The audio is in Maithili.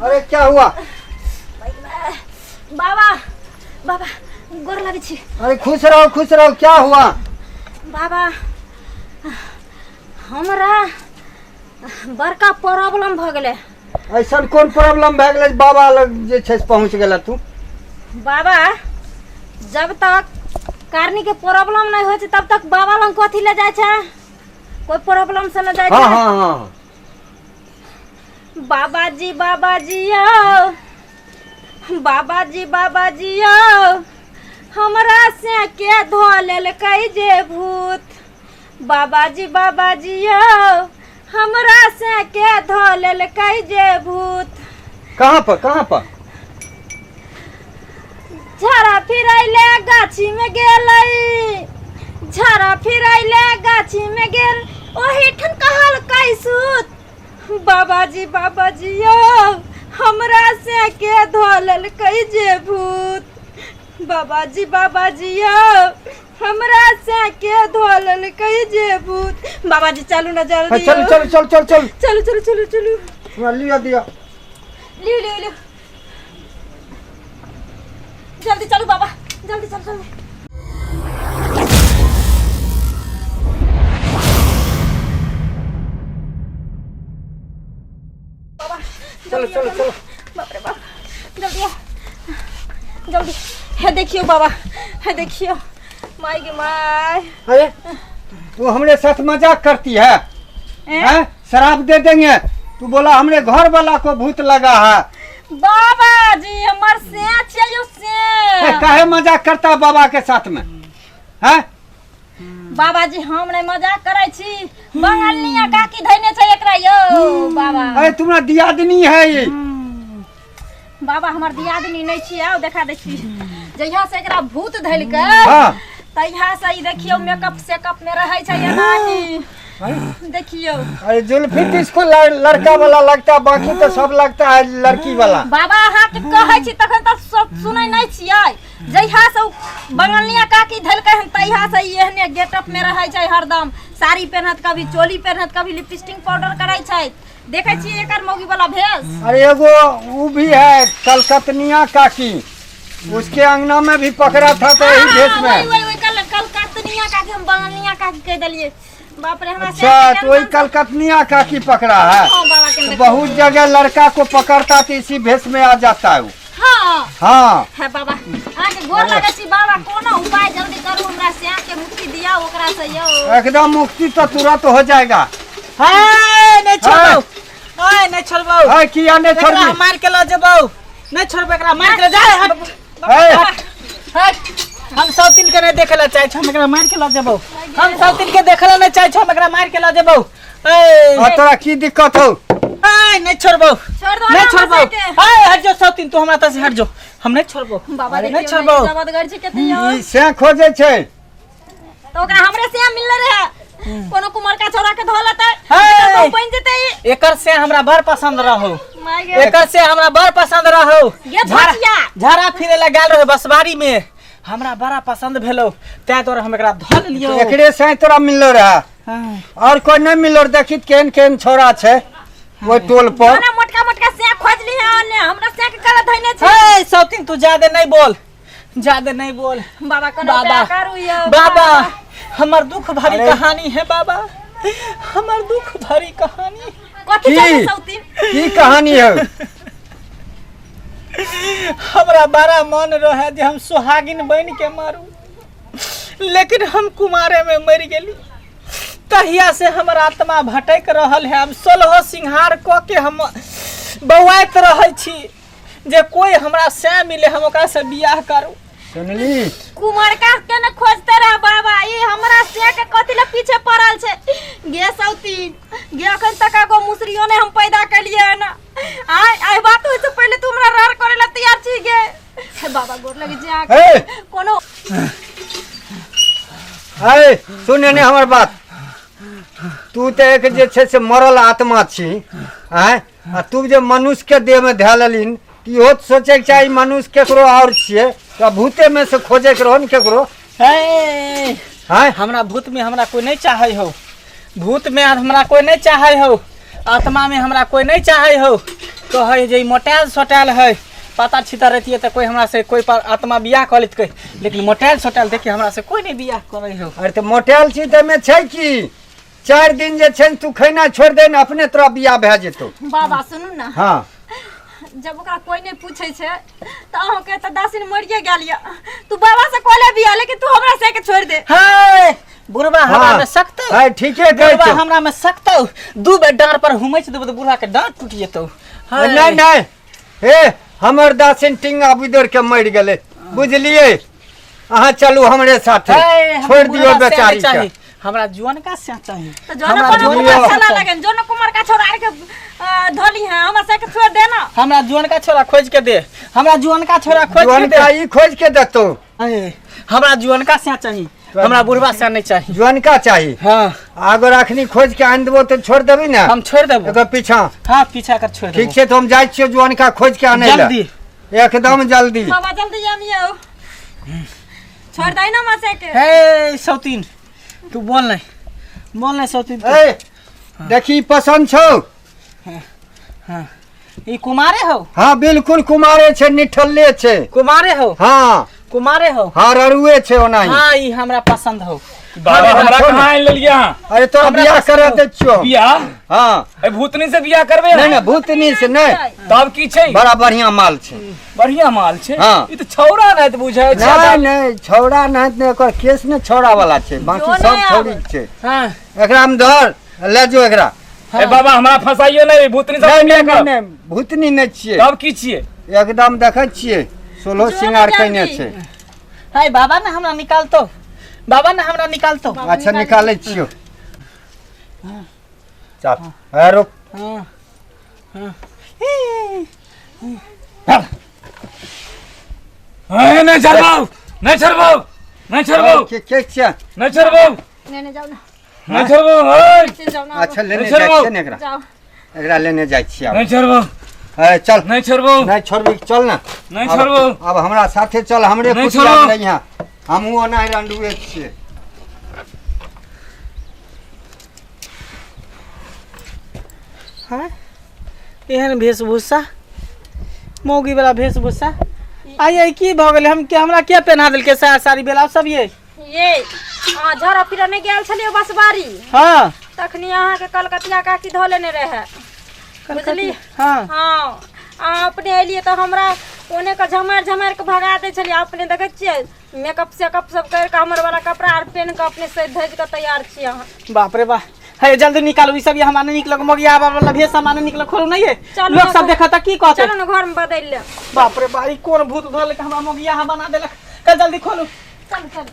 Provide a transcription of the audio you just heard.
अरे क्या हुआ? बाबा, बाबा, गोर लगै छी। अरे खुश रहो, खुश रहो, क्या हुआ? बाबा, हमरा बड़का प्रॉब्लम भऽ गेलै। ऐसन कोन प्रॉब्लम भए गेलै जे बाबा लग जे छै से पहुँच गेला तू? बाबा, जब तक कारनी के प्रॉब्लम नहीं होइ छै तब तक बाबा लग कथी ले जाइ छै? कोई प्रॉब्लम से न जाइ छै। हाँ हाँ। बाबा जी, बाबा जी आओ, बाबा जी, बाबा जी आओ, हमरा से के धो लेलकै जे भूत। बाबा जी, बाबा जी आओ, हमरा से के धो लेलकै जे भूत। कहाँ पर, कहाँ पर? झाड़ा फिरैले गाछी में गेलै, झाड़ा फिरैले गाछी में गेल, ओही ठन कहलकै सूत। बाबाजी, बाबाजी यौ, हमरा से के धो लेलकै जे भूत। बाबाजी, बाबाजी यौ, हमरा से के धो लेलकै जे भूत। बाबाजी, चलू ना जल्दी। चल चल चल चल चल। चलू चलू चलू चलू। हमरा लिअ दिअ। लियो लियो लियो, जल्दी चलू बाबा, जल्दी चल जल्दी। बाबा। चलो चलो चलो। बाप रे बाप, जल्दी आ, जल्दी। हे देखियो बाबा, हे देखियो, माय गे my. अरे तू हमरे साथ मजाक करती है? हैं? शराब दे देंगे। तू बोला हमरे घर वाला को भूत लगा है। बाबा जी, हमर से चाहिए से। ए, काहे मजाक करता है बाबा के साथ में हैं? बाबा जी, हम नहीं मजाक करै छी, बंगलनिया काकी धैने छै एकरा यौ बाबा। अरे तुम्हारा दियादनी है ये। बाबा, हमर दियादनी नहीं छी, आओ देखा दै छी। जहिया से एकरा भूत धैलकै तहिया से ई देखियौ मेकअप सेकअप में रहै छै एनाही, देखियौ। अरे जुल्फी तो इसको लड़का वाला लगता है, बाकी तो सब लगता है लड़की वाला। बाबा, अहाँके कहै छी तखन तऽ सब सुनै नहि छियै। जहिया से उ बंगलनिया काकी धैलकै हन तहिया से ई एहने गेटअप में रहै छै हरदम, साड़ी पेन्हत, कभी चोली पेन्हत, कभी लिपस्टिक पाउडर करै छै। देखै छियै एकर मौगी वाला भेष। अरे एगो वो भी है कलकतनिया काकी, उसके अंगना में भी पकड़ा था तो यही भेष में। वही वही वही, कल कलकतनिया काकी, हम बंगलनिया काकी कह देलिए, बाप रे। हमरा अच्छा, तो वही कलकतनिया काकी पकड़ा है। हाँ बाबा के। तो बहुत जगह लड़का को पकड़ता तो इसी भेष में आ जाता है वो। हाँ। हाँ। है बाबा, अहाँके गोर लगै छी बाबा, कोनो उपाय जल्दी करू, हमरा से के मुक्ति दिया ओकरा से यौ। एकदम मुक्ति तो तुरंत हो जाएगा। हे, नहीं छोड़बौ, ओए नहीं छोड़बौ। है किया नहीं एकरा छोड़बी? मार के ल जेबौ, नहीं छोड़बौ, एकरा मार के ल जा। हट। है। हट, हम सौतीन के नहीं देखे ला चाहे छी, हम एकरा मार के ल जेबौ। हम सौतीन के देखे ला नहीं चाहे छी, हम एकरा मार के ल जेबौ। ए। और तोरा की दिक्कत हो? ए, नहीं छोड़बौ। छोड़ दो नहीं ना छोड़बौ। हमरा के। ए, हट जो सौतीन, तू हमरा से हट जो, हम नहीं छोड़बौ। बाबा, नहीं देखियौ छोड़बौ। जबरदस्त छै कते यौ। ई से खोजे छै। तऽ ओकरा हमरे से मिलले रहे, कोनो कुमरका छोरा के धो लेतै हे! तऽ बनि जेतै ई। एकर से हमरा बड़ पसंद रहो। माय गे। एकर से हमरा बड़ पसंद रहो। गे भचिया। झाड़ा फिरे ला गेल रहे बसबारी में, हमरा बड़ा पसंद भेलो, तै दुआरे हम एकरा धऽ लेलियो। एकरे से तोरा मिललो रहे? हाँ। और कोई नहीं मिललो? देखी केहन केहन छोरा छै ओहि टोल पर। ना मोटका मोटका से खोजली है ने, हमरा से के गलत धइने छै। हे सौतीन, तू ज्यादा नहीं बोल, ज्यादा नहीं बोल। बाबा, कोनो बाबा। उपाय करू यौ। बाबा, हमर दुख भरी अरे। कहानी है बाबा, हमर दुख भरी कहानी। कथी की? छै सौतीन? की कहानी है? हमरा बड़ा मन रहे जे हम सुहागिन बन के मारू, लेकिन हम कुमारे में मर गेली। तहिया से हमर आत्मा भटक रहल है। हम सोलह सिंहार क के हम बौआइत रहै छी जे कोई हमरा से मिले, हम ओकरा से बियाह करू। सुनली? कुमरका के ने खोजते रह बाबा, ई हमरा से के कथी ले पीछे पड़ल छै? गे सौतीन गे, अखन तक एगो मुसरियो ने हम पैदा केलिए हन। आय आय बात होय से पहिले तू हमरा रार करे ला तैयार छी गे? हे बाबा, गोर लगे जे अहाँके। हे! कोनो अरे सुन ने हमर बात, तू तऽ एक जे छै से मरल आत्मा छी आँय, आ तू जे मनुष्य के देह में धए लेलिन तऽ इहो तऽ सोचैके चाही मनुष्य केकरो और छियै, तऽ भूते में से खोजैके रहो ने केकरो। हे। आँय। हमरा भूत में हमरा कोई नहीं चाहे हो, भूत में हमरा कोई नहीं चाहे हो, आत्मा में हमरा कोई नहीं चाहे हो। कहै जे ई मोटायल सोटायल है, पता छिता रहतियै तऽ कोइ हमरा से कोइ पर आत्मा बियाह कऽ लेतकै, लेकिन मोटायल सोटायल देखि हमरा से कोइ नहि बियाह करै हौ। अरे तऽ मोटायल छी तऽ एहिमे छै की, 4 दिन जे छै ने तू खैना छोड़ि दे ने, अपने तोरा बियाह भए जेतौ। बाबा सुनू ने। हाँ। जब ओकरा कोई नहीं पूछे छे तो अहाँके तऽ दासिन मरिए गेल यऽ, तू बाबा से कहले बियाह, लेकिन तू हमरा से के छोड़ दे। हे बुढ़बा हमरा हाँ। में सकतौ। है, ठीके कहै बुढ़बा छौ। हमरा में सकतौ, 2 बेर डाँड़ पर हुमैच देबौ तऽ बुढ़ा के दाँत टूटि जेतौ। हे। नहीं नहीं, हे हमर दासिन टिंगा बिदोर के मरि गेलै, बुझलियै? अहाँ चलू हमरे साथे, हे, हमरा छोड़ि दियौ बुढ़बा से बेचारी नहि चाही, के। हमरा जुअनका से चाही। तो जो हमरा कोनो जुअनका कुमार से छला चाही। लगन, जो कुमार का छोड़ा के धोली है, हमरा से के छोड़ दे ना। हमरा जुअनका छोरा खोज के दे, हमरा जुअनका छोरा खोज के दे। जुअनका ई खोज के देतौ। हे, हमरा जुअनका से चाही, हमरा बुढ़बा से नहीं चाही। जुअनका चाही? हाँ। अगर अखनी खोज के आनि देबो तऽ छोड़ि देबही ने? हम छोड़ि देबो। एकर पीछा? हाँ, पीछा कर छोड़ि ठीक देबो। छै, तऽ हम जाइ छियौ जुअनका खोज के आनै लए। जल्दी। एकदम जल्दी। बाबा जल्दी आनियौ, छोड़ दे ना हमरा से के। हे सौतीन, तू बोल नहीं, बोल नहीं सौतीन तू। ए देखी, पसंद छौ? हाँ, ई कुमारे हो? हाँ बिल्कुल कुमारे छै, निठल्ले छै। कुमारे हो? हाँ। कुमारे हो? हाँ, ररुए छै ओनाही। हाँ, ई हमरा पसंद हो। बाबा हमरा छोड़। कहाँ आनि लेलियै अहाँ? अरे तोरा हमरा बियाह पसंद करा हो। दै छियौ। बियाह? हाँ। ए भूतनी से बियाह करबै? नहीं नहीं, भूतनी से नहीं। तब की छै? बड़ा बढ़िया माल छै। बढ़िया माल छै? हाँ। ई तऽ छौड़ा नहि तऽ बुझाइ छै। नहीं नहीं, छौड़ा नहीं ने, एकर केस ने छौड़ा वाला छै, बाकी जो सब नहि छौड़ी आबै। छै। हाँ। एकरा में धर ले जो एकरा। ए बाबा हमरा फंसाइयो नहीं, भूतनी से नहीं बियाह नहीं करब। नहीं, भूतनी नहीं छियै। तब की छियै? एकदम देखै छियै सोलह जो श्रृंगार ने कयने जल्दी। छै। हाय बाबा ने हमरा निकालतो, बाबा ने हमरा निकालतो। अच्छा निकालै छियौ। चल, ए रुक। हाँ हाँ। ए, नहीं छोड़बौ, नहीं छोड़बौ, नहीं छोड़बौ। के छियै? नहीं छोड़बौ। नहीं नहीं, जाओ ना। नहीं छोड़बौ, ओए। चल जाओ ना। अच्छा लेने नहीं जाइ छोड़बौ। छियै ने एकरा? जाओ। एकरा लेने जाइ छियै आब। नहीं छोड़बौ। ए, चल। नहीं छोड़बौ। नहीं छोड़बी, चल ना। नहीं आब- छोड़बौ। आब हमरा साथे चल, हमरे नहीं कुटिया छोड़बौ। में रहिहें। हमहूँ ओना रंडुए छियै। हाँ, एहन वेशभूषा, मौगी वाला वेशभूषा, आइ आई की भऽ गेलै? हम के हमरा किया पहना देलकै साया साड़ी बेला सब ये? ये अहाँ झड़ा फिरा नहि गेल छलियै बसबारी? हाँ। तखनी अहाँके कलकतिया काकी धऽ लेने रहै, बुझली? हाँ। हाँ, अहाँ अपने एलियै तऽ हमरा ओने के झमारि झमारि के भगा दै छलियै। अपने देखै छियै मेकअप सेकअप सब करि कऽ हमर वाला कपड़ा आर पहिन कऽ अपने सजि धजि कऽ तैयार छी अहाँ। बाप रे बा, हे जल्दी निकालू ई सब, ये हमरा नहीं निकलक, मगिया वाला भेष हमरा नहीं निकलक, खोलू नहीं है। चलू लोग ना सब घर- देखत की कहते? चलू ने घर में बदलि लेब। बाप रे बा, ई कोन भूत धऽ लेलक, हमरा मगिया बना देलक। कल जल्दी खोलू। चलू चलू।